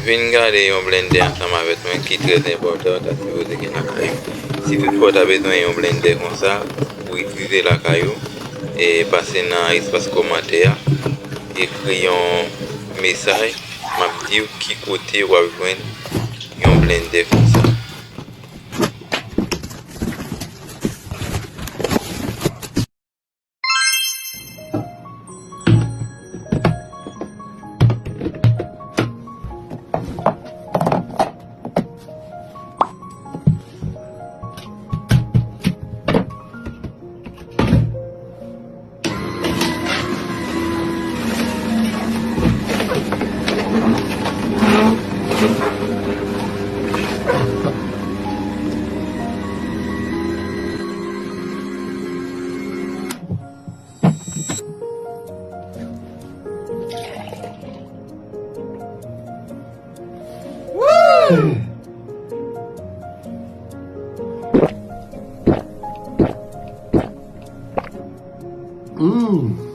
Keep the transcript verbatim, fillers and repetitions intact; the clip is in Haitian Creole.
Vin gade yon blendè ansanm avèk mwen ki trè enpòtan, ta sipoze gen lakay ou. Si toutfwa w ta bezwen yon blendè konsa pou itilize lakay ou, e pase nan espas kòmantè a, ekri yon mesaj, m ap di w ki kote w ap jwenn yon blendè konsa. Mm.